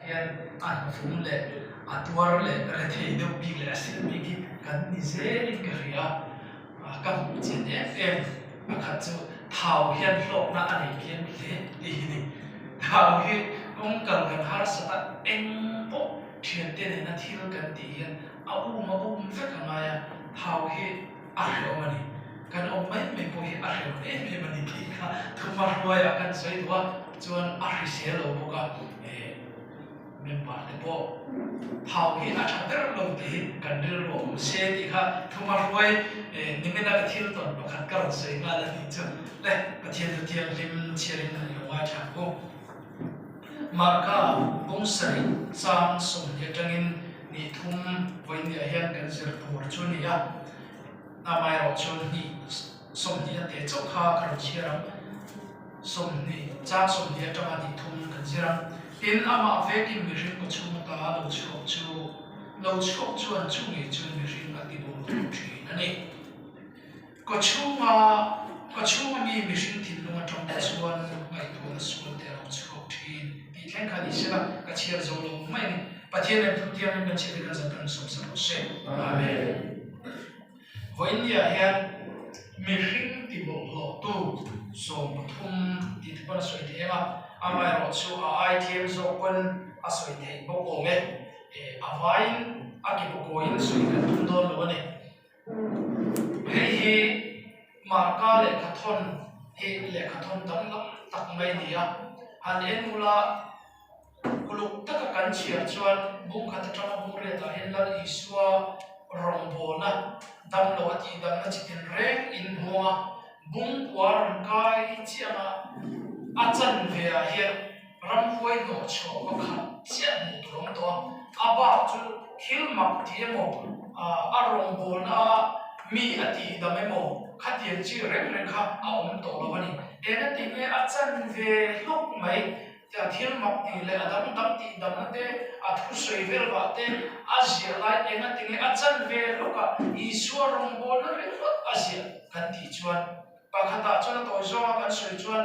hian a hnufum leh a tuar leh rethei deuh bik leh a sil bik hi kan ni zelin ka hria a, ka hmuh chian em em pakhat chu thau hian hlawkna a nei tlem hle tih hi ni. Thau hi kawng kal kan harsat a, eng pawh thiante nena thil kan tih hian a um a um vek a ngai a, thau hi a hrehawm a ni. Kan awm mai mai pawh hi a hrehawm em em a ni tih kha thuma hruaiah kan sawi duh a, chuan a hrisel lo bawk a, eh member te pawh thau hi a tha ber lo tih hi kan rilru a awm se tih kha thuma hruai eh nimina ka thil tawn pakhat ka rawn sawi nghal a nih chu le Pathian chu thianghlim chhiarin a lo ngaithla ang u. Marka bawng sarih chang 20 atangin ni thum vawiinniah hian kan zir tur chu a ni a. Amaherawhchu hnih 20 a teh chauh kha ka rawn chhiar ang. 20 chang 20 atanga ni thum kan zir ang. Tin, amah vekin mihring kaw chhung ata lo chhuak chu lo chhuak chuan chu ngei chuan mihring a ti bawlh hlawh thin a ni. Kaw chhunga kaw chhunga mi mihring thinlung atang te chuan ngaihtuahna sual te a lo chhuak thin tih thleng kha ni sela ka chhiar zo lo mai a ni. Pathian leh Thu Thianghlim kan chhiat hi kan zan kan sawm sak rawh se. Amen. Vawiinniah hian mihring ti bawlhhlawhtu 13 tih te pawn a sawi thei ang a, amaherawhchu a ai tlem zawk pawn a sawi theih bawk awm e. A vaiin a ke pawkawiin sawi kan tum dawn lo a ni. Hei hi Marka lehkhathawn hi lehkhathawn danglam tak mai a ni a, han en ula uluk taka kan chhiar chuan bung khat atanga bung riatah hian Lal Isua rawngbawlna damlo a tihdamna chi tinreng in hmuang a, bung kua rawn kai chiang a, a chanve ah hian Ramhuai hnawh chhuah pakhat chiah hmuh tur awm tawh a, a bak chu thil mak tih emaw, a rawngbawlna mi a tihdam emaw khatiang chi reng reng kha a awm tawh lo a ni. Engati nge a chan ve hlawk mai thil mak tih leh a dang dang tihdamna te, a thusawi vel vah te a ziah lai engati nge a chan ve hlawk a, Isua rawngbawlna ringawt a ziah kan tih chuan Pakhatah chuan a tawi zawnga kan sawi chuan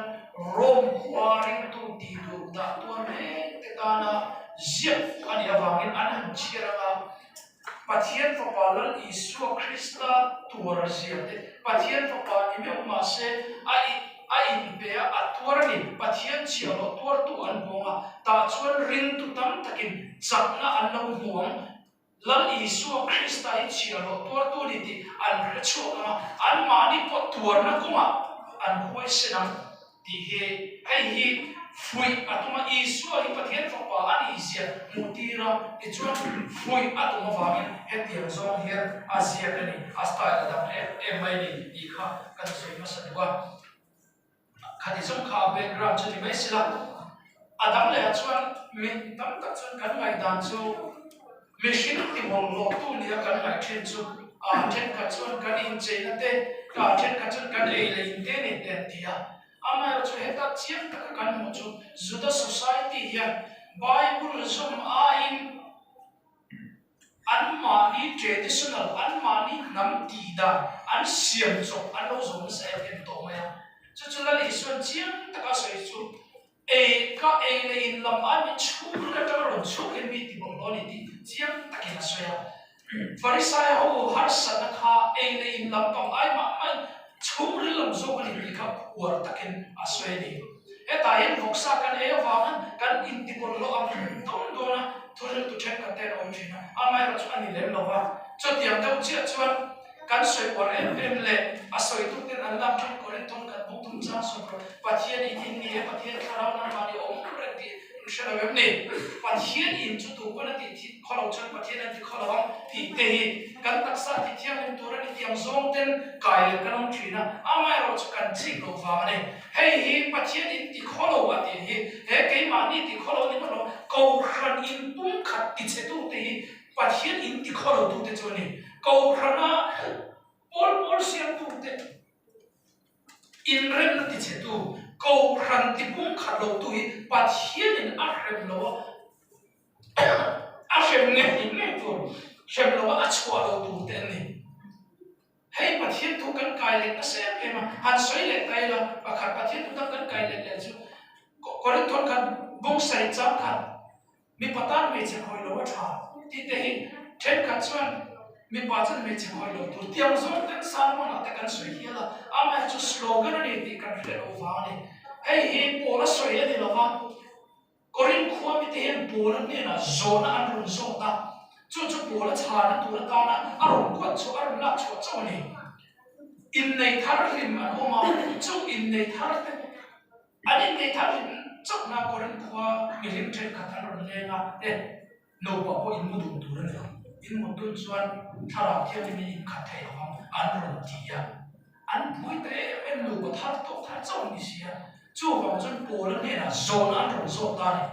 Rome khua ringtu tih duh dah tuar mek te tana ziak a nih avangin an han chhiar anga Pathian Fapa Lal Isua Krista tuar zia te, Pathian Fapa ni meuh mahse a a inpe a, a tuar a ni, Pathian chhiahhlawh tuartu an hmu anga tah chuan ringtu tam takin chakna an lo hmu ang. Lal Isua Krista hi chhiahhlawh tuartu a ni tih an hre chhuak ang a, anmahni pawh tuarna kawngah an huaisen ang tih hi hei hi fuih a tum a, Isua hi Pathian Fapa a nih zia hmuh tir a, tichuan fuih a tum avangin hetiang zawng hian a ziak a ni, a style a dang em em mai a ni tih kha kan sawi hmasa duh a. Khati zawng kha a background chu ni mai sila, a dang leh ah chuan mi tam tak chuan kan ngaihdan chu mihring ti bawlhhlawhtu nia kan ngaih thin chu a thenkhat chuan kan incheina te, a thenkhat chuan kan ei leh in te nen te an ti a. Amaherawhchu chu heta chiang taka kan hmuh chu Juda society hian Bible zawm aiin, Anmahni traditional, anmahni hnam tih dan an siam chawp an lo zawm nasa em em tawh mai a. Chu chu Lal Isuan chiang taka sawi chu ei ka ei leh in lam ai min chhung atanga rawn chhuk hian mi ti bawlhhlawh a ni tih chiang takin a sawi a. Farisai ho harsatna kha ei leh in lam pang ai mah mahin chhungril lam zawk a ni tih kha uar takin a sawi a ni. Hetah hian vawksa kan ei avangin kan intibawlhhlawh ang dawn dawn a, thuhriltu thenkhat te an awm thin a, amaherawhchu a ni lem lo va. Chutiang deuh chiah chuan kan sawi uar em em leh a sawitu ten an lak thin Korinthon kan buk thum chang sawi rawh, Pathian in in ni e, Pathian thlarau nangmahni awm reng tih An hre lo em ni? Pathian in chu tu pawn a tih thih khaw lo chuan Pathian an ti khaw lo ang tih te hi kan taksa ti thianghlim tur a ni tih ang zawng ten kai leh kan awm thin a, amaherawhchu kan chik loh vang a ni. Hei hi Pathian in ti khaw lo a tih hi he keimahni ti khaw lo ni ngawt lo, Kohhran in pumkhat ti chhe tu te hi Pathian in ti khaw lo tu te chu a ni. Kohhrana pawl pawl siamtu te. Inremna tichhetu, Kohhran tipung khat lotu hi Pathianin a hrem lo a, a hrem ngei ngei tur, hrem lo a a chhuah lo tur te an ni. Hei Pathian thu kan kai leh nasa em em a, han sawi leh ta ila, pakhat Pathian thu dang kan kai leh leh chu Korinthon khat bawng sarih chang khat. Mipa tan hmeichhe khawih lo a tha tih te hi thenkhat chuan mipa chuan hmeichhe khawih lo tur tiang zawng ten sermon ah te kan sawi hial a, amaherawhchu slogan a ni tih kan hriat loh vang a ni. Hei hi Paula sawi a ni lo va, Korinth khua mite hian Paula hnenah zawhna an rawn zawt a, chu chu Paula chhana tur atana a rawn kuat chhuah, a rawn lak chhuah chauh a ni. Innei thar hlim an awm a, chung innei thar te An inneih thar hlim chauhna Korinth khua mihring thenkhat an rawn leng a, E, nupa pawh in mu dun tur a ni ang, in mut dun chuan thlarau thianghlim in inkhat thei lo vang, an rawn ti a. An pui ta em em nupa thar tawk thar chauh an ni si a, chuvang chuan Paula hnenah zawhna an rawn zawt ta a ni.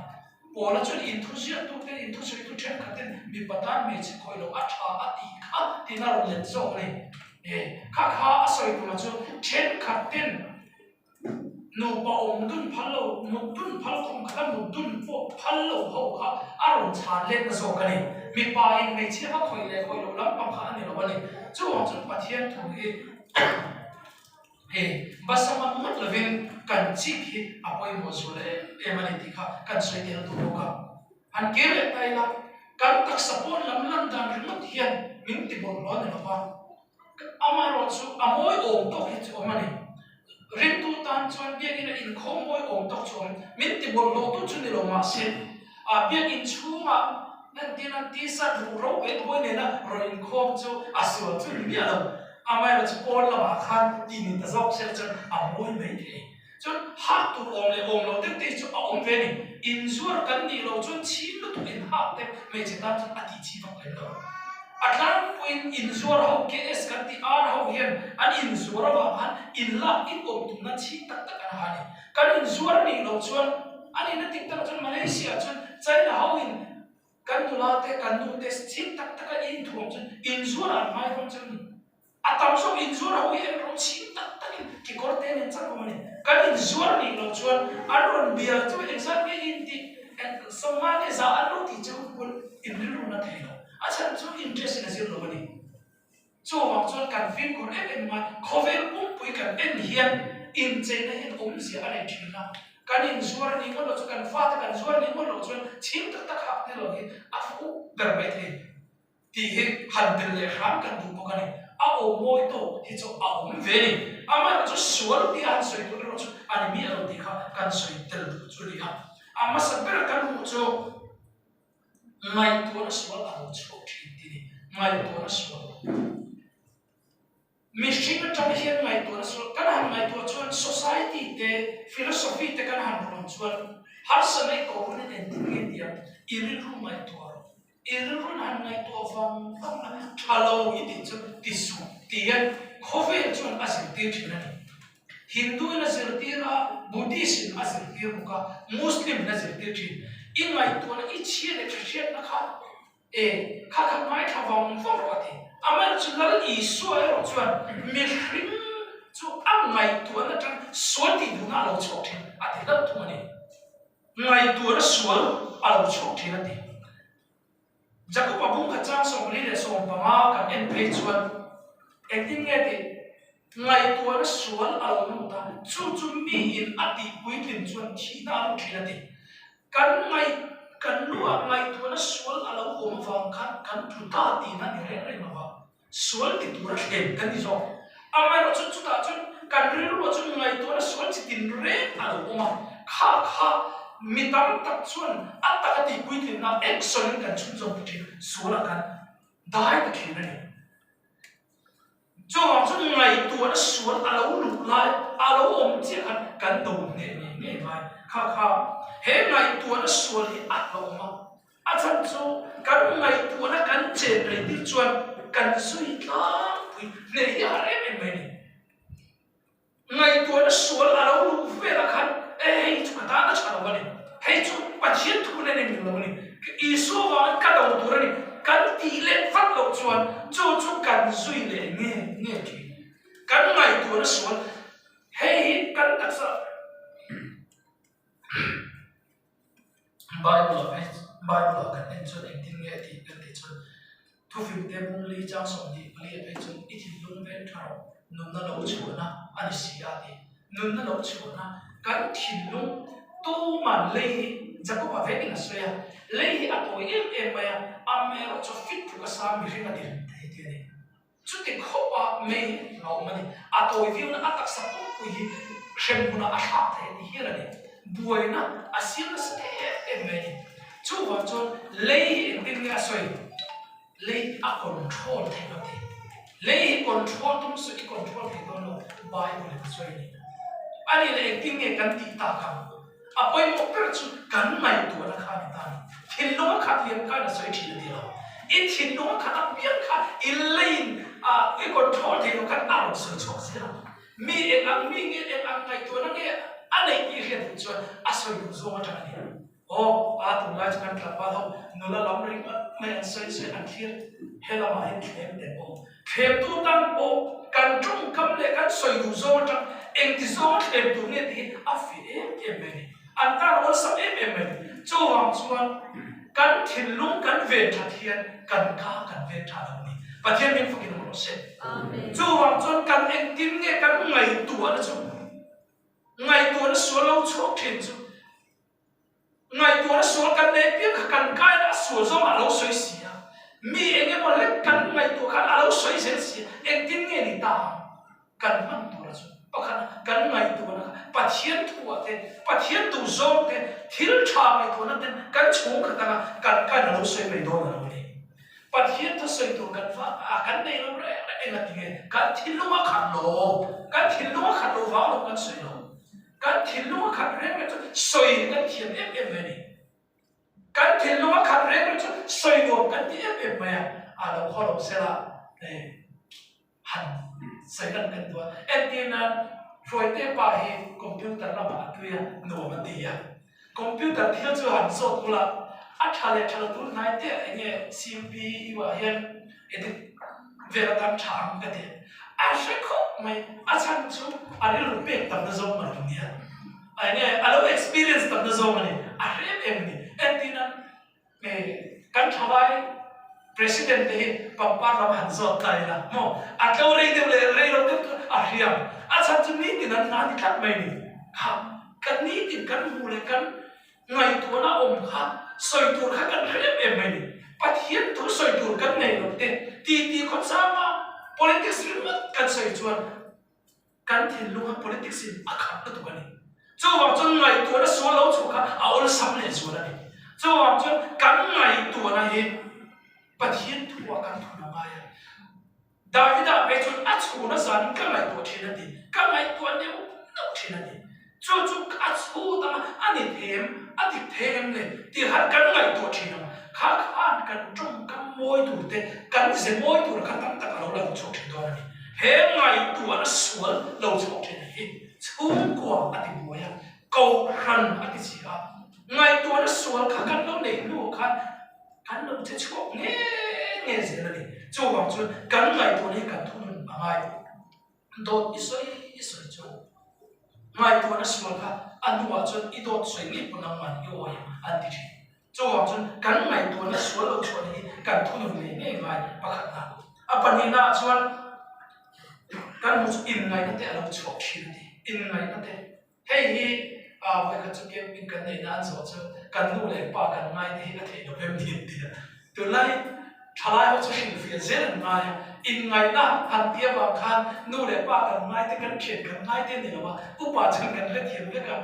Paula chuan inthuziaktute, inthusawitu thenkhatin mipa tan hmeichhe khawih loh a tha a tih kha tiin a rawn let zawk a ni. E, kha kha a sawi tumah chu thenkhatten Nupa awm dun phal lo, mut dun phal khum khat a mut dun pawh phal lo ho kha a rawn chhan letna zawk a ni. Mipa in hmeichhia kha khawih leh khawih loh lampang kha a ni lo a ni. Chuvang chuan Pathian thu hi hei basa hman ngawt lovin kan chik hi a pawimawh zual em em a ni tih kha kan sawi tel duh bawk a. Han kir leh ta ila, kan taksa pawn lam lan dan ringawt hian min ti bawlhhlawh a ni lo va. Amaherawh chu a mawi awm tawk hi chu awm a ni. Ringtu tan chuan biakinn a inkhawm mawi awm tawk chu awm. Min ti bawlhhlawh tu chu ni lo mahse, a biakinn chhungah entir nan t-shirt ruh ro bet mawi nena rawn inkhawm chu a sual chu ni miah lo. Amaherawh chu pawn lamah khan tih ni ta zawk sela chuan a mawi mai thei. Chuan hak tur awm leh awm loh deuh te hi chu a awm ve a ni. Inzuar kan nih loh chuan chhim lutuk in hak te hmeichhe tan chuan a tih chi vak lem lo. A tlangpuiin inzuar ho KS kan tih ar ho hian an inzuar avang khan inlak in awm tumna chhim tak tak an ha a ni. Kan inzuar nih loh chuan a nihna tik takah chuan Malaysia ah chuan China ho in kan nula te kan nu te chhim tak taka inthuam chuan inzuar an hmai dawn chu a ni. A tam zawk inzuar ho hi an rawn chhing tak takin kekawr te nen chak awm a ni. Kan inzuar nih loh chuan an rawn bia chu engzat nge in tih sawmnga nge za an lo tih chu pawn in rilru na thei lo. A chhan chu interest in a zir lo a ni. Chuvang chuan kan fimkhur em em ngai khawvel pumpui kan en hian incheina hian awmzia a nei thin a. Kan inzuar nih ngawt loh chu kan fate kan zuar nih ngawt loh chuan chhing tak tak hak te lo hi a fuh ber mai thei. Tih hi han tel leh hram kan duh bawk a ni. A aw mawi tawk hi chu a awm ve a ni. Amaherawh chu sual tia han sawi tur erawh chu a ni miah lo tih kha kan sawi tel duh chu a ni a. A hmasa ber kan hmuh chu ngaihtuahna sual a lo chhuak thin tih a ni. Ngaihtuahna sual. Mihring atang hian ngaihtuahna sual kan han ngaihtuah chuan society te, philosophy te kan han rawn chuan harsatna i koh hun in engtin nge tia i rilru ngaihtuah rawh. I rilru han ngaihtuah vang vang a, tha lo i tih chu ti suh ti hian khawvel chuan a zirtir thin a ni. Hindu in a zirtir a, Buddhist in a zirtir bawk a, Muslim in a zirtir thin. I ngaihtuahna i chhia leh tha hriatna kha E, kha kha ngaithla vang vang rawh a ti. Amaherawh chu Lal Isua erawh chuan mihring chu a ngaihtuahna atang sual tih duhna a lo chhuak thin a ti hlauh thung a ni. Ngaihtuahna sual a lo chhuak thin a ti. Jakob-a bung khat chang 44 kan en phei chuan engtin nge tih ngaihtuahna sual a lo lut a, chu chu miin a tih puitlin chuan thihna a lut thin a ti. Kan ngaih, kan luah ngaihtuahna sual a lo awm avang khan kan tlu ta tihna a ni reng reng lova, sual ti tura thlem kan ni zawk. Amaherawh chu chutah chuan kan rilruah chuan ngaihtuahna sual chi tin reng a lo awm a, kha kha mi tam tak chuan a taka tihpuitlinna action in kan chhunzawm ta thin, sualah kan dai ta thin a ni. Chuvang chu ngaihtuahna sual a lo luh lai, a lo awm chiah khan kan do hneh ngei ngei ngai. Kha kha he ngaihtuahna sual hi a hlauhawm a, a chhan chu kan ngaihtuahna kan chen rei tir chuan kan zui tlangpui hneh hi a har em em mai a ni. Ngaihtuahna sual a lo luh velah khan, E, hei chu ka tan a tha lo a ni. Hei chu Pathian thu nen in mil lo a ni. Isua vangin ka do tur a ni. Kan tih leh vat loh chuan chu chu kan zui leh nge nge thin. Kan ngaihtuahna sual, hei hi kan taksa Bible-ah phei Bible-ah kan en chuan engtin nge tih kan tih chuan Thufingte bung li chang 24 ah phei chuan i thinlung veng tha rawh, nunna lo chhuahna a ni si a ti. Nunna lo chhuahna kan thinlung tuman lei hi Jakob-a vekin a sawi a. Lei hi a tawi em em mai a, amaherawhchu fit tluk a sang mihring a ti thei tih a ni. Chuti khawpa mei a awm a ni. A tawi viauna a taksa pumpui hi hremhmunah a thlak thei a ti hial a ni. Buaina a siam nasa em em mai a ni. Chuvang chuan lei hi engtin nge a sawi? Lei hi a control theih lo ti. Lei hi control tum suh i control thei dawn lo Bible in a sawi a ni. A nih leh engtin nge kan tih tak ang? A pawimawh ber chu kan ngaihtuahna kha a ni ta a ni. Thinlung a khat liam khan a sawi thin a ti lo. I thinlung a khat apiang kha i leiin i control thei lo khan a rawn sawi chhuak zel ang. Mi eng ang mi nge eng ang ngaihtuahna nge a neih tih hriat duh chuan a sawi duh zawng atang a ni. Aw, a tunlai chu kan tlangval ho nula lam ringawt mai an sawi sawi an thlir he lamah hian thlem te pawh thlemtu tan pawh kan tawngkam leh kan sawi duh zawng atang engti zawnga thlem tur nge tih hi a fiah em em mai a ni. An tan a awlsam em em mai a ni. Chuvang chuan kan thinlung kan ven that hian kan ka kan ven tha lo a ni. Pathian hming fakin awm rawh se. Chuvang chuan kan engtin nge kan ngaihtuahna chu ngaihtuahna sual lo chhuak thin chu Ngaihtuahna sual kan nei piang kha kan kaina a sual zawng a lo sawi si a, mi eng emaw lek kan ngaihtuah khan a lo sawi zel si a, engtin nge ni ta ang? Kan hman tura chu pakhat kan ngaihtuahna kha Pathian thuah te, Pathian duh zawng te, thil tha ngaihtuahna ten kan chhung khat anga kan kaina a lo sawi mai dawn a lo ni. Pathian thu sawi tur kan va a kan nei lo reng reng engati nge? Kan thinlung a khat lo, kan thinlung a khat lo vang lo kan sawi lo. Kan thinlung a khat reng reng chu sawi kan thiam em em mai a ni. Kan thinlung a khat reng reng chu sawi nuam kan ti em em mai a, a lo khaw lo sela hei han sawi lan kan duh a. Entir nan Hruaite pa hi computer lamah a tui a, nuam a ti a. Computer thil chu han zawt ula, a tha leh tha lo tun hnai te ah enge CPU ah hian edit vel atan tha ang ka ti. A hre khawp mai, a chhan chu a rilru pek tam na zawng a lo nia. Enge a lo experience tam na zawng a ni, a hre em em a ni. Entirna Kan thalai President te hi pangpar lam han zawt ta ila maw? A tlo rei deuh leh rei lo deuh chu a hriam. A chhan chu nitin an hna ni tlat mai ni. Kha kan nitin kan hmuh leh kan ngaihtuahna awm kha sawi tur kha kan hre em em mai ni. Pathian thu sawi tur kan nei lo te titi khawchanga politics ringawt kan sawi chuan Kan thinlunga politics in a khat lutuk a ni. Chuvang chuan ngaihtuahna sual lo chhuah kha a awlsam leh zual a ni. Chuvang chuan kan ngaihtuahna hi Pathian thuah kan thun a ngai a. Davida phei chuan a chhuna zanin ka ngaihtuah thin a ti. Ka ngaihtuah neuh neuh thin a ti. Chu chu a chhut ang a, a ni thei em, a dik thei em le tih khan kan ngaihtuah thin ang. Kha khan kan tawngkam mawi tur te, kan ze mawi tur kha tam tak a lo lang chhuak thin dawn a ni. He ngaihtuahna sual lo chhuak thin hi chhungkua a ti buai a, kohhran a ti chi a. Ngaihtuahna sual kha kan lo neih hnuah khan kan lo che chhuak nge nge zel a ni. Chuvang chuan kan ngaihtuahna hi kan thunun a ngai. Dawt i sawi i sawi chuan ngaihtuahna sual kha a hnuah chuan i dawt sawi ngei pawn nangman i awi ang an ti thin. Chuvang chuan kan ngaihtuahna sual lo chhuahna hi kan thunun ngei ngei ngai pakhatna. A pahnihna ah chuan kan hmuh chu inngaihna te a lo chhuak thin a ni. Inngaihna te. Hei hi vawikhat chu camping kan neih nan zawh chu kan nu leh pa kan ngai te hi a theih lo em ni an ti a. Tunlai thalai ho chu hrilhfiah zel an ngai a, inngaihna han ti avang khan nu leh pa kan ngai te kan thian kan ngai te a ni lo a, upa chuan kan hrethiam vek a,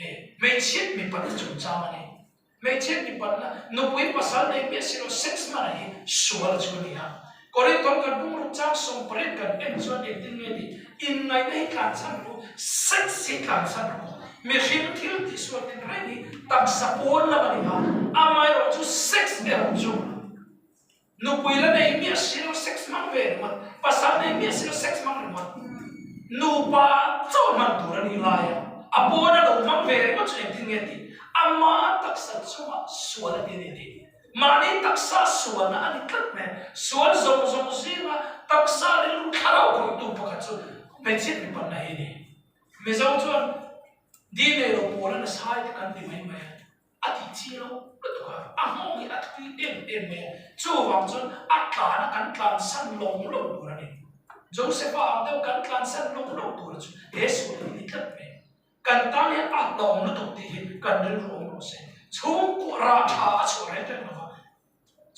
he hmeichhiat mipat na chungchang a ni. Hmeichhe mipanna, nupui pasal nei miah si lo sex hmana hi sual chu a ni a. Korinthon kan bungruk chang 80 kan en chuan engtin nge ni? Inngaihna hi tlanchhan ru, sex hi tlanchhan ru. Mihring thil tihsual tin reng hi taksa pawn lam a ni a, amaherawh chu sex erawh chu Nupui la nei miah si lo sex hmang ve ringawt, pasal nei miah si lo sex hmang ringawt. Nupa chaw hman tur a nih lai a, a pawn a lo hmang ve ringawt chu engtin nge tih? Ama taksa chungah sual a ti a ni tih. Mahni taksa sualna a ni tlat mai. Sual zawng zawng zinga taksa rilru thlarau khawihtu pakhat chu hmeichhiat mipanna hi a ni. Mizo chuan di nei lo pawl a nasai te kan ti mai mai a. A tih chi lo lutuk a, a nghawng hi a thui em em mai a, chuvang chuan a tlan a kan tlansan lawng lawng tur a ni. Joseph-a ang deuh kan tlansan lawng lawng tur chu he sual hi ni tlat mai. Kan tan hian a hlawm lutuk tih hi kan rilru awm rawh se. Chhungkaw rah tha a chhuah reng reng lo va.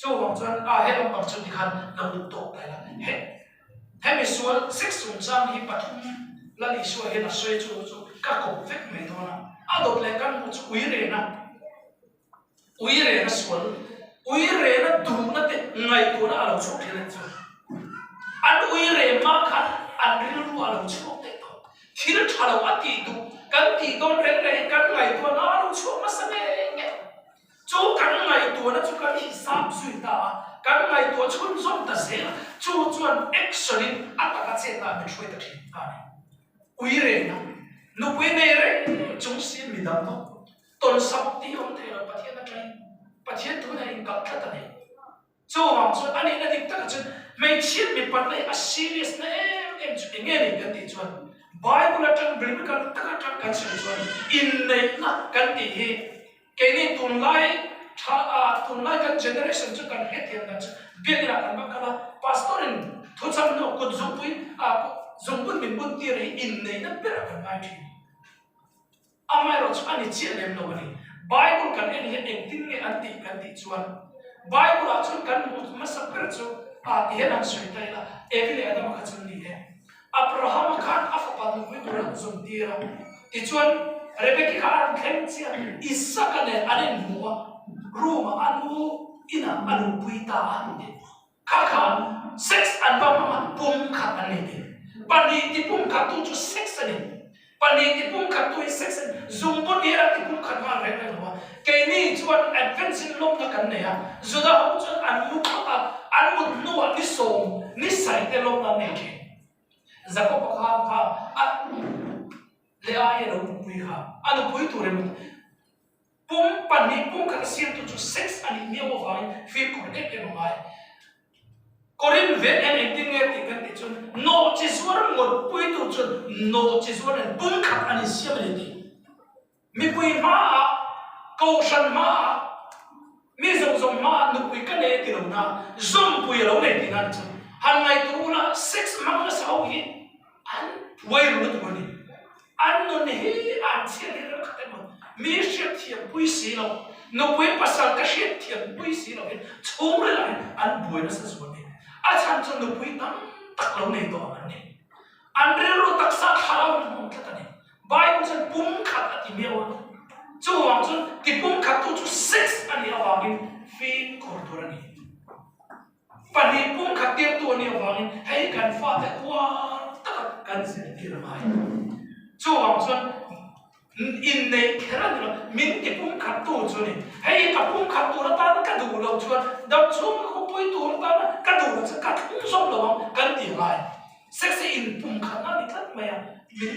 Chuvang chuan a he lampang chu tikhan lo lut tawk ta ila. He hemi sual sex chungchang hi pathum Lal Isua hian a sawi chu chu ka kawp vek mai dawn a. A dawt leh kan hmuh chu ui ren a. Ui rena sual, ui rena duhna te ngaihtuahna a lo chhuak thin a ni chu. An ui re hma khan an rilru a lo chhuak daih tawh. Thil tha lo a tih duh, kan tih dawn reng reng hi kan ngaihtuahna a lo chhuak hmasa ngei ngei. Chu kan ngaihtuahna chu kan hisap zui ta a, kan ngaihtuah chhunzawm ta zel a, chu chuan action in a taka chetna ah min hruai ta thin ta a ni. Ui rena, nupui nei reng chung siin midang pawh Tawnsak tih awm thei lo Pathian atangin Pathian thu nen inkalh tlat a ni. Chuvang chuan a nihna dik takah chuan hmeichhiat mipat na hi a serious na em em chu eng nge ni kan tih chuan Bible atang biblical tak atang kan sawi chuan inneihna kan tih hi keini tunlai tha a tunlai kan generation chu kan hrethiam dan chu biakin ah kan va kal a pastor in thuchang hnu kut zungpui ah zungbun min bun tir hi inneihna berah kan ngai thin. Amaherawh chu a ni chiah lem lo a ni. Bible kan en hian engtin nge an tih kan tih chuan Bible ah chuan kan hmuh hmasa ber chu ah ti hian an sawi ta ila, Evi leh Adama kha chu an ni e. Abrahama khan a fapa nupui tur an zawm tir a, tichuan Rebeki kha a rawn thleng chiah a, Isaka nen an inhmu a, room ah a nu inah a luhpui ta a ti. Kha khan sex an va hmang a, pum khat an nei tih. Pahnih ti pum khat tu chu sex a ni. Pahnih ti pum khat tu hi sex a ni. Zungbun hian a ti pum khat nghal reng reng lo a. Keini chuan advance in lawmna kan nei a, Juda ho chuan an mu phawt a, an mut hnuah ni sawm, ni sarih te lawmna an nei thin. Jakob-a khan kha a leh ai a lo nupui kha, a nupui tur emaw Pum pahnih pum khat a siamtu chu sex a nih miau avangin fimkhur em em a ngai. Korin ven en engtin nge tih kan tih chuan nawhchi zuar ngawtpuitu chuan nawhchi zuar nen pum khat an insiam a ni tih. Mipui hmaah, kohhran hmaah, mi zawng zawng hmaah nupui ka nei a ti lo na, zawmpui a lo nei tihna a ni chu. Han ngaihtuah ula sex hmang nasa ho hi an phuai ru lutuk a ni. An nun hi an chhiat hi ram khat emaw mi hriatthiam pui si lo, nupui pasal te hriatthiam pui si lovin chhungril ah hian an buai nasa zual a ni. A chhan chu nupui tam tak lo nei tawh ang an ni. An rilru taksa thlarau in a hmang tlat a ni. Bible chuan pumkhat a ti miau a, chuvang chuan ti pumkhat tu chu sex a nih avangin fimkhur tur a ni. Pahnih pum khat tirtu a nih avangin hei kan fate uar taka kan zirtir a ngai. Chuvang chuan inneih kher a ni lo, min ti pum khat tu chu a ni. Hei ka pum khat tur atana ka duh loh chuan damchhung ka khawpui tur atana ka duh loh chuan ka thlung zawk lo ang kan ti a ngai. Sex hi inpum khatna a ni tlat mai a, min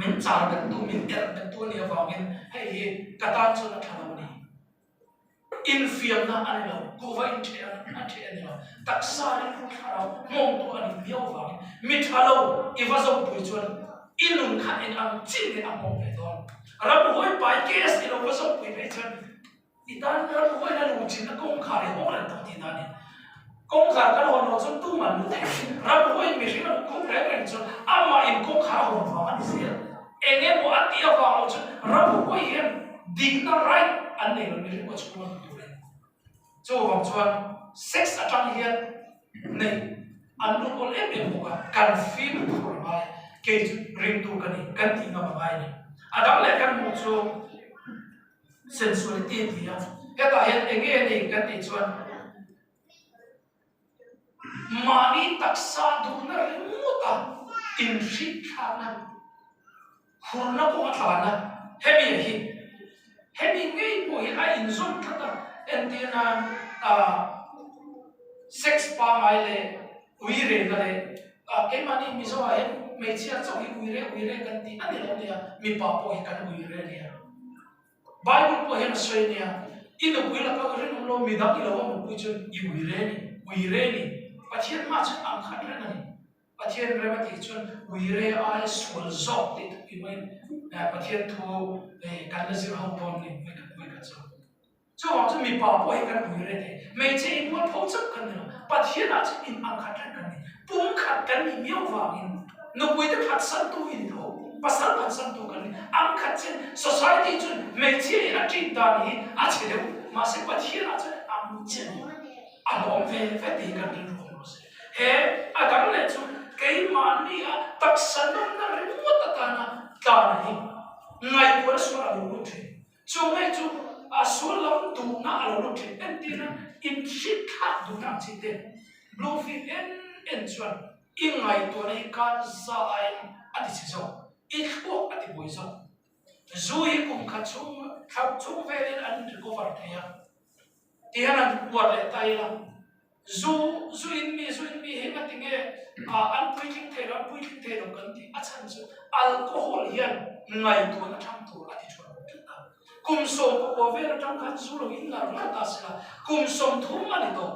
min char bettu, min erh bettu a nih avangin hei hi ka tan chuan a tha lo a ni. Infiamna a ni lo, kuhva inṭheh a ṭheh a ni lo, taksa rilru thlarau hmawngtu a nih miau vangin mi ṭha lo i va zawmpui chuan i nun kha eng ang chin nge a hmawng ve dawn. Ramhuai pai case i lo va zawmpui phei chuan i tan ramhuaina luhchinna kawngkhar i hawng reng tawh tihna a ni. Kawngkhar kan hawn loh chuan tumah an lut thei lo. Ramhuaiin mihring a luhkhung reng reng chuan amah in kawngkhar a hawn vang a ni zel. Eng emaw a tih avang loh chuan ramhuai hian dikna, right, an nei lo mihring pawh chhung a lut turin. Chuvang chuan sex atang hian neih an lut awl em em bawk a, kan fimkhur a ngai. Kei chu ringtu ka ni, kan tih ngam a ngai a ni. A dang leh kan hmuh chu. Sensuality a ti a, hetah hian eng nge ni kan tih chuan mahni taksa duhna ringawta inhrikthlakna, hurna kawnga tlana hemi a hi, hemi ngei pawh hi a inzawm tlat a, entir nan ah sex pangngai leh uirena leh ah keimahni Mizo ah hian hmeichhia chauh hi uire uire kan tih a ni lo nia, mipa pawh hi kan uire nia. Bible pawh hian a sawi nia, i nupui laka i rinawm lo, midang i lo va mutpui chuan i uire a ni, uire a ni. Pathian hma chuan ang khat reng a ni. Pathian rem a tih chuan uire aia sual zawk tih thupui hmangin Pathian thu kan la zir ho dawn ni vawikhat vawikhat chu. Chuvang chu mipa pawh hi kan uire thei. Hmeichhe in mualpho chauh kan ni lo. Pathian ah chuan in ang khat reng kan ni. Pum khat kan nih miau vangin nupui te phatsantu i ni tho. Pasal phatsantu kan ni. Ang khat chin society chuan hmeichhia hi a treat dan hi a chhe deuh. Mahse Pathianah chuan ang chiah ni. A hlawm ve ve tih hi kan rilru awm rawh se. He a dang leh chu keimahni a taksa nawmna ringawt atana tlan hi ngaihtuahna sual a lo lut thin. Chu ngei chu a sual lam duhna a lo lut thin. Entirna inhrit thlak duhna ang chi te blue film en en chuan i ngaihtuahna hi kan za aiin a ti chhe zawk, i thluak a ti buai zawk. Zu hi kum khat chhung thla chhung velin an recover thei a. Ti hian an uar leh ta ila, zu zu in mi zu in mi hi nga tinge ah an puitling thei lo an puitling thei lo kan tih a chhan chu alcohol hian ngaihtuahna thang tur a ti thuan lo tlat a. Kum 19 vel atang khan zu lo in ngar ngar ta sela kum 30 a ni tawh.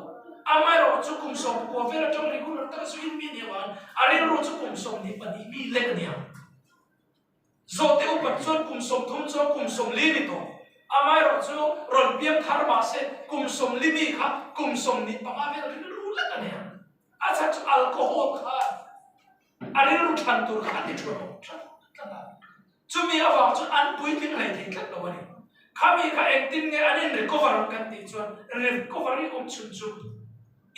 Amaherawh chu kum 19 vel atang regular taka zu in mi a nih avangin a rilru chu kum 22 mi lek a ni ang. Zawhte upat chuan kum 30 chuan kum 40 ni tawh. Amaherawh chu rawn piang thar mah se kum 40 mi kha kum 25 vel rilru lek a nei ang. A chhan chu alcohol khan a rilru than tur kha a ti thuah awm tlat tlat a. Chumi avang chuan an puitling hlei thei tlat lo a ni. Khami kha engtin nge an in recover ang kan tih chuan recovery awm chhun chu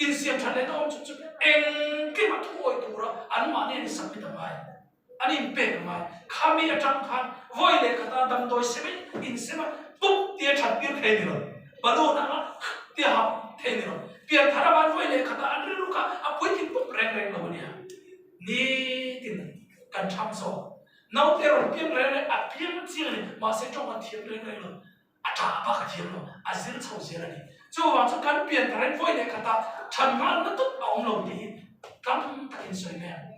insiam that lehna awm chhun chu engkim a thuawi tura anmahni an insubmit a ngai. An inpek a ngai. Khami atang khan vawi leh khata damdawi semin insem a, pup tia that tir thei ni lo. Balloon anga kh tia hap thei ni lo. Pian thar avan vawi leh khata an rilru kha a puitling pup reng reng lo a nia. Nitin kan tham zawk. Naute rawn piang reng reng a piang chiang a ni. Mahse tawng an thiam reng reng lo. A tah bak a thiam lo. A zir chho zel a ni. Chuvang chu kan pian thar in vawi leh khata than ngalna tup a awm lo tih hi tam takin sawi mai ang.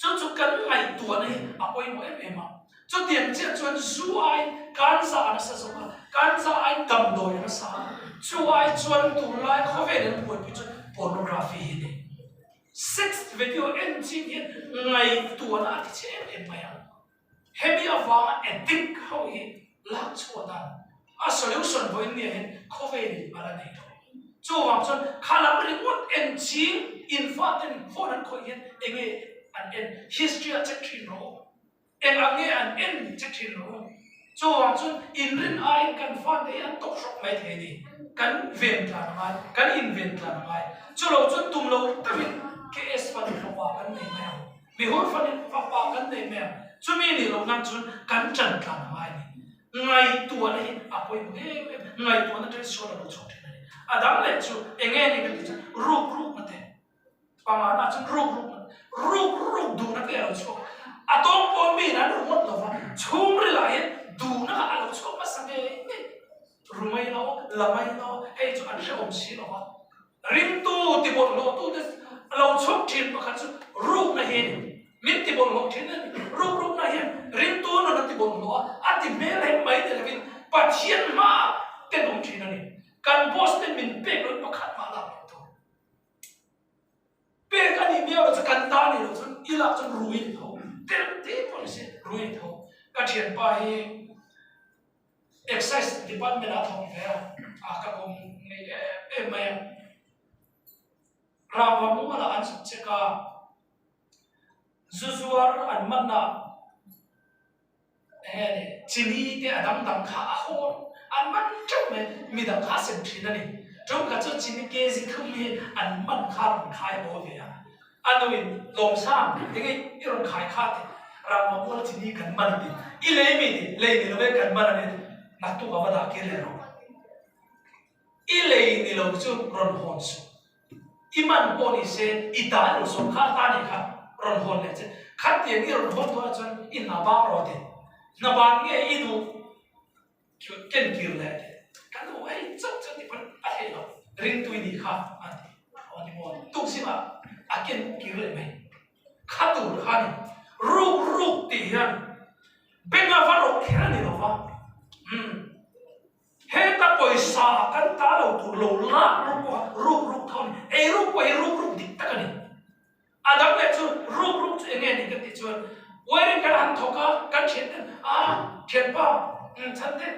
Chu chu kan ngaihtuahna hi a pawimawh em em a. Chutiang chiah chuan zu aiin kanza a nasa zawk a, kanza aiin damdawi a nasa a. Chu ai chuan tunlai khawvel an buaipui chuan pornography hi a ni. Sex video en chin hian ngaihtuahna a ti chhe em em mai a. Hemi avanga addict ho hi lak chhuah dan a solution vawiin nia hian khawvelin a la nei lo. Chuvang chuan kha lam ringawt en ching in faten phone an khawih hian enge an en history ah check thin rawh u, eng ang nge an en check thin rawh u. Chuvang chuan inrin aiin kan fate hi an tawk hrawk mai thei a ni. Kan ven tlan a ngai, kan inven tlan a ngai. Chulo chuan tum lo takin KS fanu fapa kan nei mai ang. Mihur fanin fapa kan nei mai ang. Chumi nih loh nan chuan kan ṭan tlan a ngai a ni. Ngaihtuahna hi a pawimawh em em. Ngaihtuahna ṭan sual a lo chhuak ṭhin a ni. A dang leh chu eng nge ni kan tih chuan ruk rukna te, pangana chuan ruk rukna, ruk ruk duhna te a lo chhuak. A tawng pawn miin an ru ngawt lo va, chhungrilah hian duhna kha a lo chhuak hmasa ngei ngei. Ru mai lo, la mai lo, hei chu an hrehawm si lo va. Ringtu tibawlhhlawhtute lo chhuak thin pakhat chu rukna hi a ni. Min tibawlhhlawh thin a ni. Ruk rukna hian ringtu nun a tibawlhhlawh a, a ti hmel hem mai ni lovin Pathian hmaah tenawm thin a ni. Kan boss ten min pek loin pakhat mah lak loh tur. Pek a nih miau loh chu kan ta ni loh chuan i lak chuan rui a ni tho. Tel te pawh ni se rui a ni tho. Ka thianpa hi. Excise department ah thawk ve a, a ka kawm ngei em em mai a. Rangva mual ah an zuk check a, zu zuar an man a, enge ni chini te a dang dang kha a hawn an man teuh mai, midang kha a sem thin a ni. Tumkhat chu chini kg thum hi an man kha a rawn khai haw ve a. A nuin Lawmsang enge i rawn khai kha ti, Rangva mual chini kan man a ti, i lei mi ti, lei ni lo e kan man a ni ti, naktuk a va dah kir leh rawh. I lei ni lo chu rawn hawn suh. I man pawh ni se i ta ilo sawm kha a ta nih kha rawn hawn leh che. Khatiang i rawn hawn dawnah chuan i hna bang rawh a ti. Hna ban nge i duh? Ken kir leh a ti. Kan duh hei chauh chuan ti pawn a theih loh. Ringtui nih kha a ti. Aw ni maw? Tukzingah a ken kir leh mai. Kha tur kha a ni. Ruk ruk tih hian benga va rawk kher a ni lo va. Umm. Heta pawisa kan ta lo tur lo lak ruk pawh kha ruk ruk tho a ni. Ei ruk pawh hi ruk ruk dik tak a ni. A dang leh chu ruk ruk chu enge ni ka tih chuan wiring kan han thawk a, kan thian ten a thianpa chhan te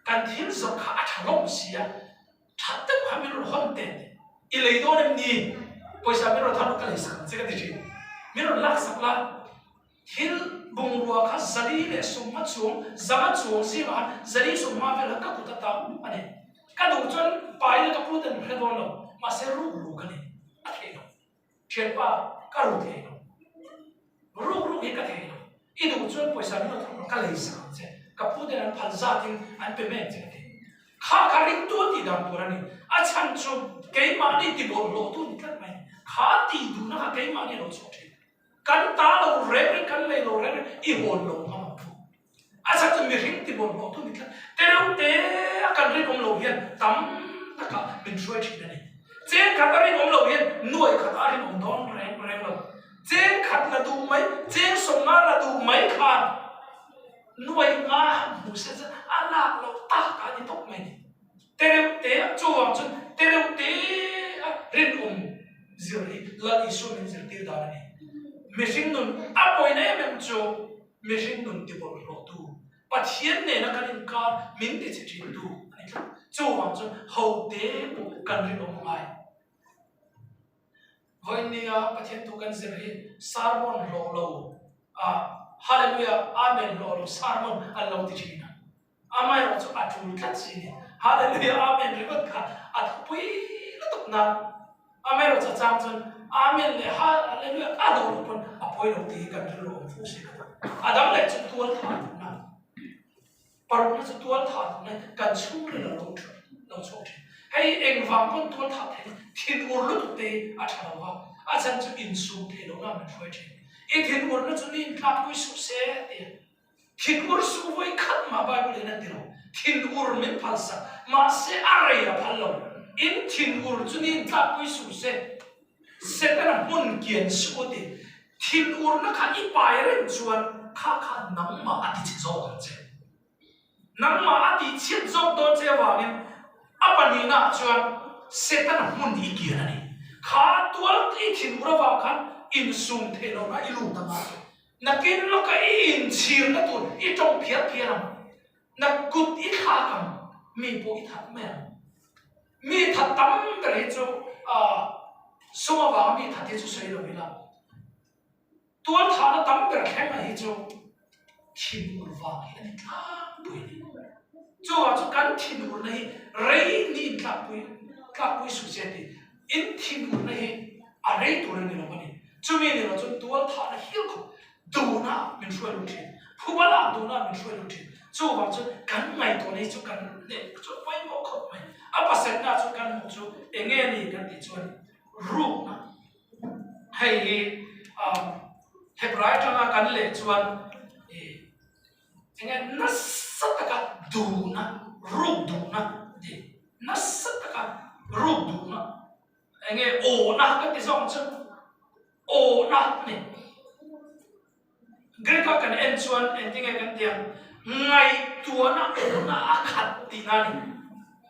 kan thil zawrh kha a tha lawm si a, tha deuh kha min rawn hawn teh tih i lei dawn em ni? Pawisa min rawn than ka lei sak ang che ka ti thin, min rawn lak sak la. Thil bungrua kha 450 chuang, 100 chuang zingah khan 450 vel kha ka kut ata a ni. Ka duh chuan pai leh ka pu ten hre dawn lo, mahse ruk ruk a ni, a theih lo. Thianpa, ka ru thei lo. Ruk ruk hi ka thei lo. I duh chuan pawisa min lo thawk rawh, ka lei sak ang che. Ka pu ten an phal zatin an pe mai ang che ka ti. Kha ka ringtu a tih dan tur a ni. A chhan chu keimahni tibawlhhlawhtu ni tlat mai. Kha tih duhna kha keimahni a lo chhuak thin. Kan ta lo reng reng, kan lei lo reng reng, i hawn lo ngam ang thu. A chhan chu mihring tibawlhhlawhtu ni tlat. Tereuh te a kan rinawm lo hian tam takah min hruai thin a ni. Cheng khat a rinawm lo hian nuai khat a rinawm dawn reng reng lo. Cheng khat la duh mai, cheng 50 la duh mai khan nuai nga han hmu se chuan a lak loh tak a ni tawp mai ni. Tereuh te a chuvang chuan tereuh te a rinawm zir hi Lal Isua min zirtir dan a ni. Mihring nun a pawina em em chu mihring nun tibawlhhlawhtu, Pathian nena kan inkar min tichhe thintu a ni tlat. Chuvang chuan hote pawh kan rinawm a ngai. Vawinia Pathian thu kan zir hi sermon hlawh lo a, Hallelujah, Amen hlawh lo sermon an lo ti thin a. Amaherawh chu a tul tlat si ni. Hallelujah Amen ringawt kha a thupui lutuk nan. Amaherawh chu a chang chuan Amen leh Hallelujah a do loh pawn a pawi lo tih hi kan rilru awm fo si ka ta. A dang leh chu tual thah duhna, parukna chu tual thah duhna kan chhungril a lo lo chhuak thin. Hei engvang pawn tual thah theih thinur lutuk te hi a tha lo va, a chhan chu insum theih lohna min hruai thin. I thinurna chu mi intlakpui suh se ti a. Thinur suh vawi khat mah Bible in a ti lo. Thinur min phal sak. Mahse a rei a phal lo. In thinur chu ni in tlakpui suh se. Setana hmun kian suh u ti. Thinurna kha i pai reng chuan kha kha nangmah a ti chhe zawk ang che. Nangmah a tih chhiat zawk dawn che avangin a pahnihnaah chuan Setana hmun i kian a ni. Kha tual i thinur avang khan insum theih lohna i lut ang a. Nakin lawka i inchhirna tur i tawng phiar phiar ang, na kut i thlak ang, mi pawh i that mai ang. Mi that tam ber hi chu sum avanga mi that hi chu sawi lo ila, tual thahna tam ber thleng mai hi chu thinur vang hi a ni tlangpui a ni. Chuvang chu kan thinurna hi rei ni intlakpui tlakpui suh se tih in thinurna hi a rei tur a ni lo a ni. Chumi ni lo chuan tual thahna hial khawp duhna min hruai lut thin, phuba lak duhna min hruai lut thin. Chuvang chuan kan ngaihtuahna hi chu kan hneh chu a pawimawh khawp mai. A pasatna chu kan hmuh chu eng nge ni kan tih chuan rukna. Hei hi Hebrai atanga kan leh chuan ih eng nge nasa taka duhna, ruk duhna tih nasa taka ruk duhna. Enge awhna kan ti zawk ang chu, awhna a ni. Greek a kan en chuan engtinge kan ti ang, ngaihtuahna awhna a khat tihna a ni.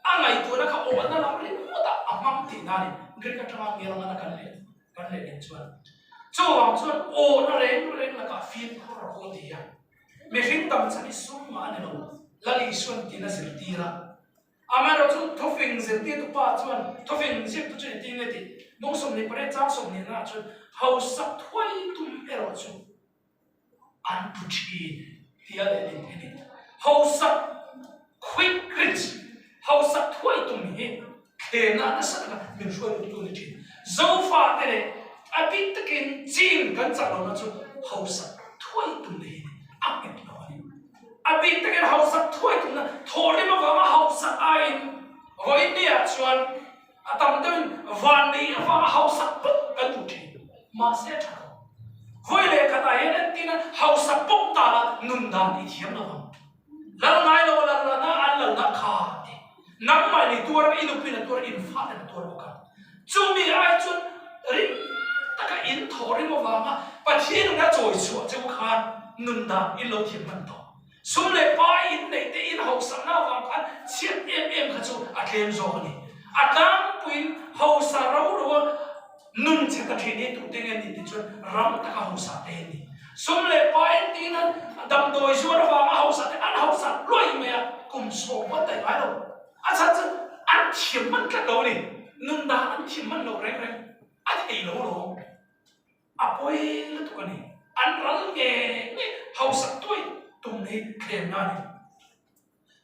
A ngaihtuahna kha awhna lam ringawt ah a hmang tihna a ni, Greek atanga ngialngana kan leh kan leh nen chuan. Chuvang chuan awhna reng reng lakah fimkhur a haw ti a, mihring dam chhan hi sum mah a ni lo, Lal Isuan tiin a zirtir a. Amaherawh chu thufing zirtirtu pa chuan thufing zirtu chu engtin nge tih bung 28 chang 20 naah chuan hausak thuai tum erawh chu an pu thin tia lehlin a ni. Hausak, quick rich, hausak thuai tum hi thlemna nasa taka min hruai luttu a ni thin. Zofate leh a bik takin chin kan chak lohna chu hausak thuai tumna hi a nghet lo a ni. A bik takin hausak thuai tumna thawhrim avanga hausak aiin vawinia chuan a tam deuhin vanni avanga hausak pawp kan duh thin. Mahse a tha lo. Vawi leh khatah hian entina hausak pawp tala nun dan i thiam lo ang. Lal ngai lo a lal lana an lalna kha ti. Nangmah in i tuar a, i nupui in a tuar a, in fate in a tuar bawk ang. Chumi ai chuan rim taka in thawhrim avanga Pathian in a chawi chhuah che u khan nun dan in lo thiam hman tawh. Sum leh pai in neih te in hausakna avang khan chhiat em em kha chu a tlem zawk a ni. A tlangpuiin hausa ro ro a nun che ta thin hi tute nge ni tih chuan ram taka hausa te an ni. Sum leh pai an tiin an damdawi zuar avanga hausa te an hausa luai mai a, kum sawm pawh an daih ngai lo. A chhan chu an thiam hman tlat lo a ni. Nun dan an thiam hman lo reng reng. A thei lo lawm. A pawi lutuk a ni. An ral ngei ngei hausak tuai tum hi thlemna a ni.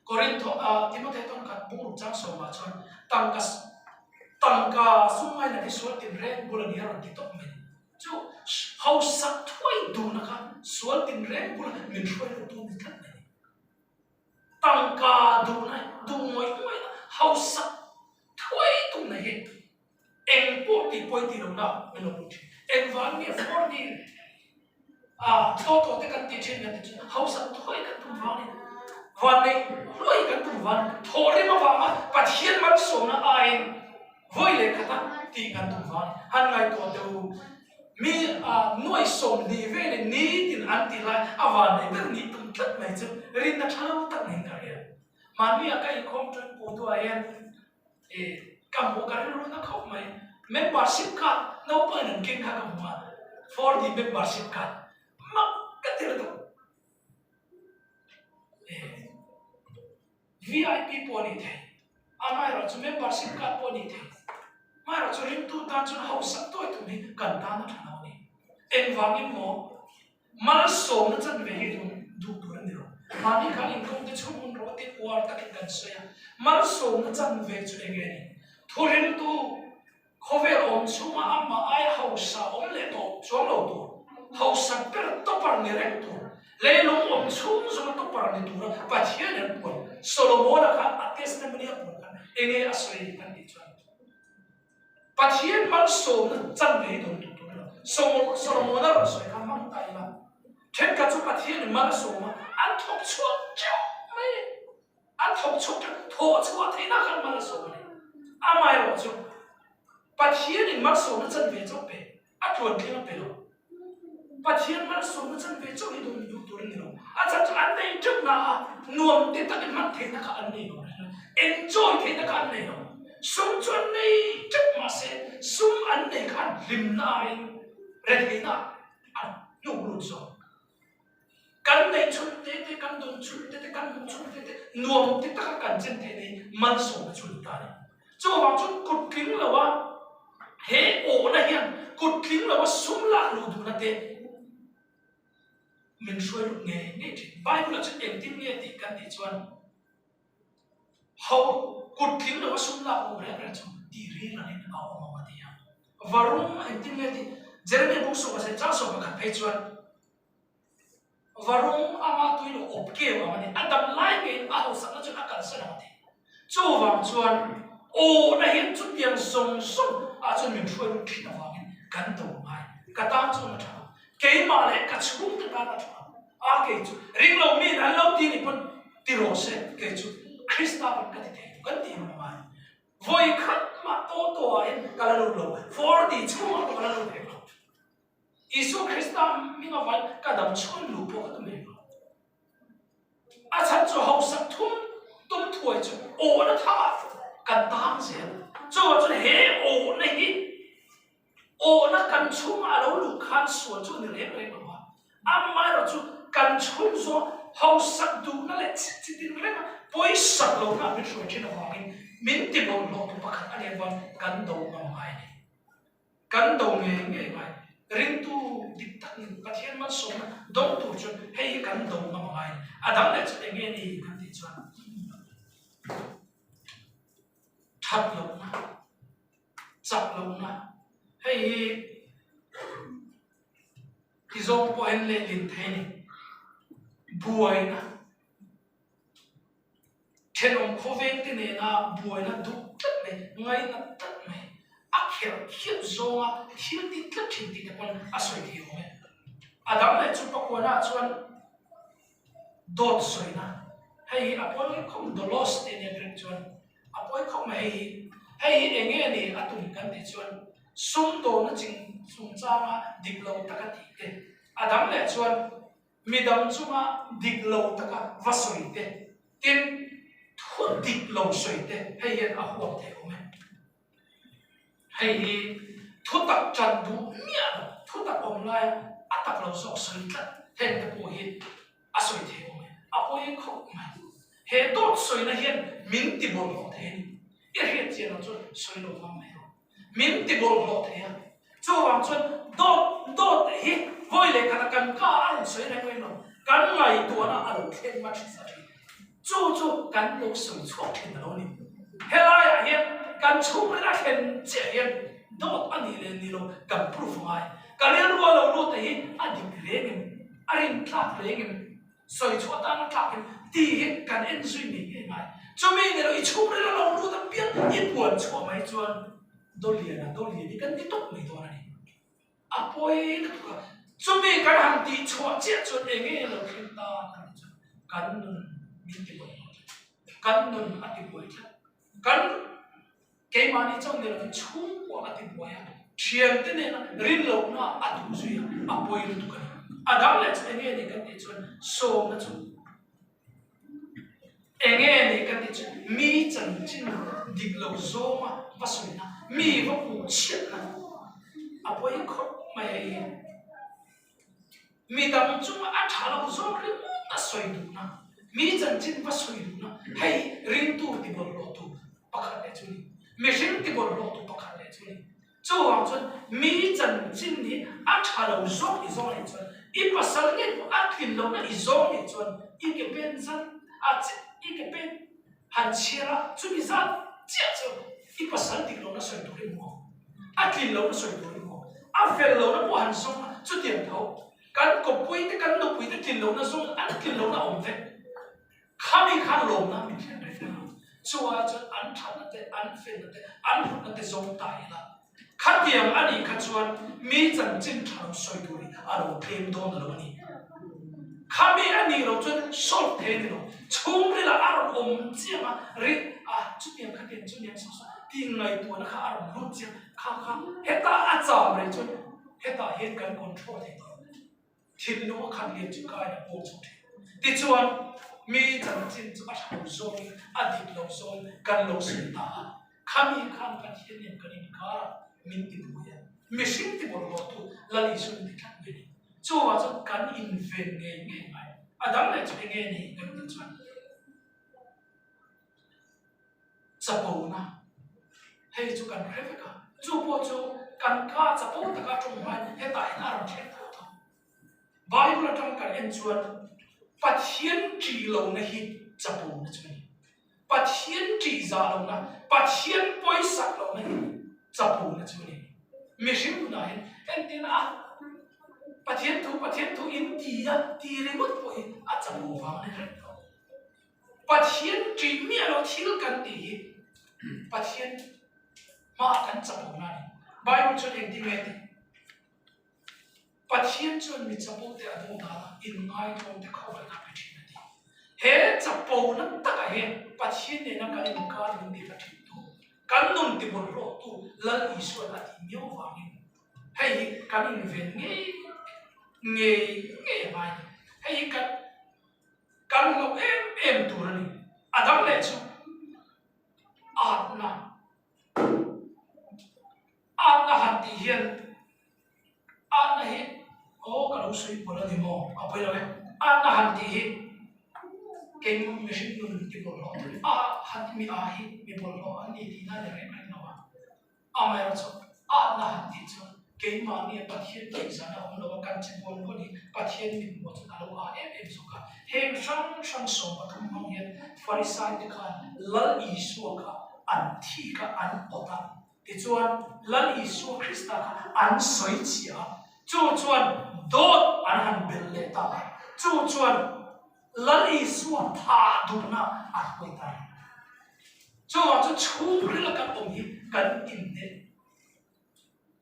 Korintho a Timothea tawn khat bungruk chang sawmah chuan tangka tangka sum ngainat hi sual tinreng bul a ni a rawn ti tawp mai. Chu hausak thuai duhna kha sual tinreng bula min hruai luhtu a ni tlat mai. Tangka duhna duh ngawih ngawihna hausak thuai duhna hi Eng pawh tih pawi tih lohna min lo pui thin. Engvang nge forni a thaw tawh te kan tih thin kan tih chu hausak thuai kan tum vang a ni. Vanneih hluai kan tum vang thawh rim avanga Pathian malsawmna aiin vawi leh khata tih kan tum vang a ni. Han ngaihtuah teh u, mi a nuai 20 velin nitin an tih lai a vanneih ber nih tum tlat mai chu rinna tha lo tak niin ka hria. Mahnia ka inkhawm ṭuin pu duah hian E, ka hmuh ka rilru na khawp mai. Membership card naupangin an keng kha ka hmu a, 4D membership card mak ka ti lutuk. E, VIP pawh a nih thei, amaherawh chu membership card pawh a nih thei. Amaherawh chu ringtu tan chuan hausak tawi tum hi kan tan a tha lo a ni. Engvangin maw? Malsawmna chanve hi duh duh tur a ni lo. Mahni khan inkawm te chhung hun rawh tin uar takin kan sawi a, malsawmna chanve chu eng nge ni? Thuriltu khawvel awm chhunga amah aia hausa awm leh tawh chuang lo tur, hausa ber topper ni reng tur, leilung awm chhung zawnga topper ni tura Pathian an puan, Solomona khan a testimony a puan khan eng nge a sawi kan tih chuan, Pathian malsawmna chan ve hi dawn duh tur a ni lo. Solomona rawn sawi kha hmang ta ila, thenkhat chu Pathianin mal a sawm a, an thawk chhuak teuh mai a ni. An thawk chhuak teuh, thawh chhuah theihna khan mal a sawm a ni. Amaherawh chu Pathianin malsawmna chan ve chauh pe. A tluan thleng a pe lo. Pathian malsawmna chan ve chauh hi dawn duh tur a ni lo. A chan chu an nei teuh na a, nuam te takin hman theihna kha an nei lo reng a, enjoy theihna kha an nei lo. Sum chu an nei teuh mahse sum an nei khan hlimna aiin retheihna an hnuk lut zawk. Kan neih chhun te te, kan dawn chhun te te, kan hmuh chhun te te, nuam ti taka kan chen theih na hi malsawmna chu a ni ta a ni. Chuvang chuan kut tling loa he awhna hian kut tling loa sum lak luh duhna te min hruai lut ngei ngei thin. Bible-ah chuan engtin nge tih kan tih chuan ho kut tling loa sum lak luh reng reng chu tih ril angin a awm ang a ti a. Varum engtin nge tih Jeremiah bung sawma zet chang 11 phei chuan Varung ama tui lo awp keu ang a ni. A dam lai ngeiin a hausakna chuan a kalsan ang a ti. Chuvang chuan awhna hian chutiang zawng zawng ah chuan min hruai lut thin avangin kan do ngai. Ka tan chuan a tha lo. Keimah leh ka chhungte tan a tha lo. A kei chu ring lo miin an lo ti ni pawn ti rawh se kei chu Krista pawn ka ti thei lo kan tih ang a ngai. Vawi khat mah taw taw ah hian ka la lut lo. 40 chhungah pawh ka la lut hek lo. Isua Krista hming avangin ka dam chhun luh pawh ka tum hek lo. A chhan chu hausak thum tum thuai chu awhna thangah kan tang zel. Chuvang chuan he awhna hi awhna kan chhungah a lo luh khan sual chu a ni reng reng lo a. Amaherawh chu kan chhung zawng hausak duhna leh chi tin renga pawisak lohna min hruai thin avangin min tibawlhhlawhtu pakhat a nih avangin kan do ngam ngai a ni. Kan do ngei ngei mai. Ringtu dik tak in Pathian malsawmna dawng tur chuan hei hi kan do ngam a ngai a ni. A dang leh chu eng nge ni kan tih chuan that lohna, chak lohna, hei hi ti zawng pawh hian lehlin thei a ni. Buaina. Thenawm khawvengte nena buaina duh tlat mai, ngaina tlat mai, a kherh khiap zawnga thil ti tlat thin tih te pawn a sawi thei awm e. A dang leh chu pakuana chuan dawt sawina, hei hi a pawi khawp dolos tih a nia Greek chuan a pawi khawp mai hei hi. Hei hi eng nge ni a tum kan tih chuan sumdawlna ching chungchanga dik lo taka tih te, a dang leh chuan Midang chunga dik lo taka va sawi te, tin thu dik lo sawi te hei hian a huam thei awm e. Hei hi thu tak ṭan duh miah lo, thu tak awm laia a tak lo zawk sawi tlat heng te pawh hi a sawi thei awm e. A pawi khawp mai. He dawt sawina hian min ti bawlhhlawh thei a ni. I hriat chian loh chuan sawi lo vang mai rawh. Min ti bawlhhlawh thei a. Chuvang chuan dawt dawt hi vawi leh khata kan ka a rawn sawi reng reng lo, kan ngaihtuahna a lo thleng hma thin sa thin. Chu chu kan lo sawi chhuak thin a lo ni. Helaiah hian kan chhungril a thlen chiah hian dawt a nih leh ni lo kan proof ngai. Ka rilru a lo lut te hi a dik reng em, a rintlak reng em, sawi chhuah tan a tlak em tih hi kan en zui ngei ngei ngai. Chumi ni lo i chhungril a lo lut apiang i puan chhuah mai chuan Dawliana dawlian hi kan ti tawp mai dawn a ni. A pawi lutuk a, chumi kan han tih chhuah chiah chuan eng nge lo thleng ta kan tih chuan kan nun min ti buai lo tlat, kan nun a ti buai tlat, kan keimahni chauh ni lovin chhungkua a ti buai a, thiante nena rin lohna a duh zui a, a pawi lutuk a ni. A dang leh chu eng nge ni kan tih chuan sawmna chu. Enge ni ka ti chu mi chanchin dik lo zawnga va sawina, mi va puh chhiatna a pawi khawp mai a i. Mi dang chunga a tha lo zawng ringawt a sawi duhna, mi chanchin va sawi duhna hei ringtu ti bawlhhlawhtu pakhat leh chu ni, mihring ti bawlhhlawhtu pakhat leh chu ni. Chuvang chuan mi chanchin hi a tha lo zawk i zawng anih chuan i pasal ngei pawh a tlin lohna i zawng nih chuan i ke pen zat a i ke pen han chhiar a chumi zat chiah chu i pasal dik lohna sawi tur i hmu ang, a tlin lohna sawi tur i hmu ang, a fel lohna pawh han zawng a chutiang tho kan kawppui te kan nupui te tlin lohna zawng an tlin lohna a awm vek. Khami khan lawmna min thlen reng a, chu ai chuan an thatna te, an felna te, an hlutna te zawng ta ila. Khatiang a nih kha chuan mi chanchin tha lo sawi tur hi a lo tlem dawn lo a ni. Khami a nih loh chuan solve thei a ni lo. Chhungrilah a rawn awm chiang a, ri a chutiang khatiang chu niang saw saw tih ngaihtuahna kha a rawn lut chiang kha kha heta a cham rei chuan hetah hian kan control thei tawh lo. Thinlung a khat lian chu kain a pawl chho thin. Tichuan, mi chanchin chu a tha lo zawngin, a dik lo zawngin kan lo sawi ta a. Khami khan Pathian nen kan inkar a, min ti buai a. Mihring ti bawlhhlawhtu Lal Isua min ti tlat mai a ni. Chuvang chuan kan inven ngei ngei ngai. A dang leh chu enge ni kan tih chuan chapona hei chu kan hre vek a, chu pawh chu kan ka chapo taka tawng hmain hetah hian a rawn thleng tho tho. Bible atang kan en chuan Pathian ṭih lohna hi chapona chu a ni. Pathian ṭih zah lohna, Pathian pawisak lohna hi chapona chu a ni. Mihring nunah hian entin a Pathian thu Pathian thu in ti a ti ringawt pawh hi a chapo vang a ni reng tho. Pathian ṭih miah lo thil kan tih hi Pathian hmaah kan chapona a ni. Bible chuan engtin nge a tih? Pathian chuan mi chapote a dawng dan a, inngaitawngte khawngaihna a pe ṭhin a ti. He chapona takah hian Pathian nena kan inkar min tihla ṭhintu, kan nun tibawlhhlawhtu Lal Isua'n a tih miau vangin hei hi kan inven ngei ngei ngei a ngai a ni. Hei hi kan kan hlauh em em tur a ni. A dang leh chu atna. Atna han tih hian atna hi aw ka lo sawi pawlh a ni maw a pawi lo e. Atna han tih hi keimah mihring nun ti bawlhhlawh tur a han mi a hi mi bawlhhlawh an ni tihna a ni reng reng lo a. Amaherawhchu atna han tih chuan keimahnia Pathian tihzan a awm lo a, kan che buan buan hi Pathian mithmuh chuan a lo a em em zawk a. Heng hrang hrang 13 hmang hian Farisai te khan Lal Isua kha an thik a, an awt a. Tichuan Lal Isua Krista kha an sawi chhiah a, chu chuan dawt an han belh leh ta a, chu chuan Lal Isua thah duhna a hruai ta a ni. Chuvang chu chhungril a kan awm hi kan inhneh,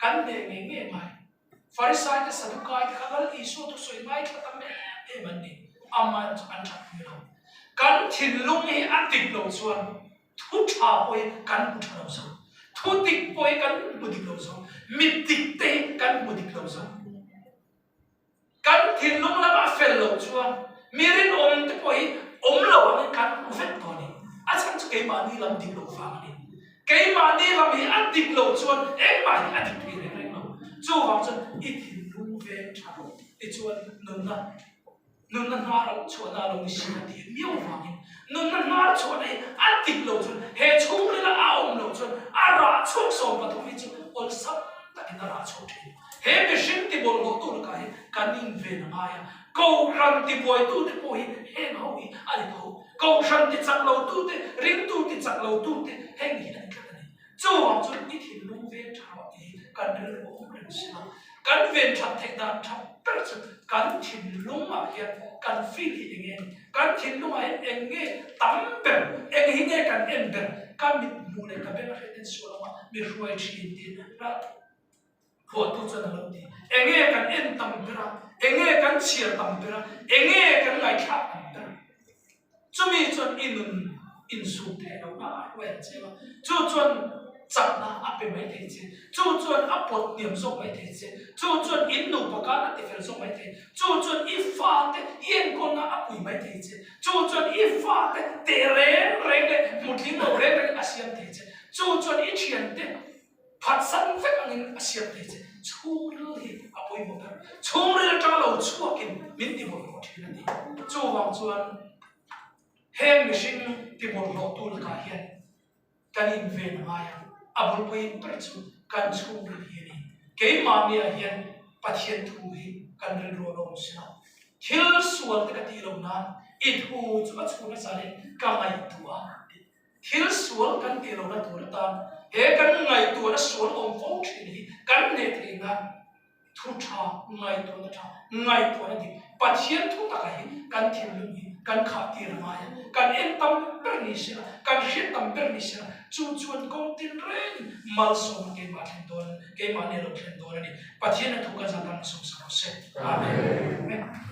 kan hneh ngei ngei ngai. Farisai te Sadukai te kha Lal Isua thusawi ngaithla tam em em an ni, amaherawhchu an that pui lo. Kan thinlung hi a dik lo chuan thu tha pawh hi kan hmu tha lo zo, thu dik pawh hi kan hmu dik lo zo, mit dik te hi kan hmu dik lo zo. Kan thinlung lama fel loh chuan mi rinawm te pawh hi awm lo angin kan hmu vek tawh a ni. A chhan chu keimahni lam dik loh vang a ni. Keimahni lam hi a dik loh chuan engmah hi a dik thei reng reng lo. Chuvang chuan i thinlung veng tha rawh tichuan nunna nunna hnar chhuahna a lo ni si a tih miau vangin nunna hnar chhuahna hi a dik loh chuan he chhungrila a awm loh chuan a rah chhuak 13 hi chu awlsam tak. takin a rah chhuak thin. He mihring tibawlhhlawhtu lakah hian kan inven a ngai a, Kohhran tibuaitute pawh hi heng ho hi a ni tho. Kohhran tichak lotute, ringtu tichak lotute heng hi a ni tlat a ni. Chuvang chuan i thinlung veng tha rawh tih hi kan rilru a awm reng si a. Kan ven that theih dan tha ber chu kan thinlungah hian kan feel hi eng nge a ni? Kan thinlungah hian eng nge tam ber, eng hi nge kan en ber? Ka mit hmuh leh ka beng a hriat en sual anga mi hruai thin tih Phuahtu chuan a lo ti. Eng nge kan en tam ber a? Eng nge kan chhiar tam ber a? Eng nge kan ngaithlak tam ber a? Chumi chuan i nun insum theih lohna a hruai ang che a, chu chuan chakna a pe mai thei che, chu chuan a pawt hniam zawk mai thei che, chu chuan in nupa khan a tifel zawk mai thei, chu chuan i fate i enkawlna a pui mai thei che, chu chuan i fate teh reng reng leh hmutling lo reng reng a siam thei che, chu chuan i thiante Phatsan vek angin a siam thei che. Chhungril hi a pawimawh ber. Chhungril atanga lo chhuakin min tibawlhhlawh thin a ni. Chuvang chuan heng mihring tibawlhhlawhtu lakah hian kan inven a ngai a, a bulpui ber chu kan chhungril hi a ni. Keimahniah hian Pathian thu hi kan rilru a lawm si lo. Thil sual te ka tih lo nan i thu chu a chhun a zalin ka ngaihtuah a ti. Thil sual kan tih lohna tur atan he kan ngaihtuahna sual awm fo thin hi kan hneh theih nan thu tha, ngaihtuahna tha, ngaihtuahna dik, Pathian thu takah hi kan thinlung hi kan khah tir a ngai a, kan en tam ber ni sela, kan hriat tam ber ni sela, chu chuan kawng tin rengin malsawmna keimah thlen dawn, keimahni a lo thlen dawn a ni. Pathian a thu kan zah tan a sawmsak rawh se. Amen.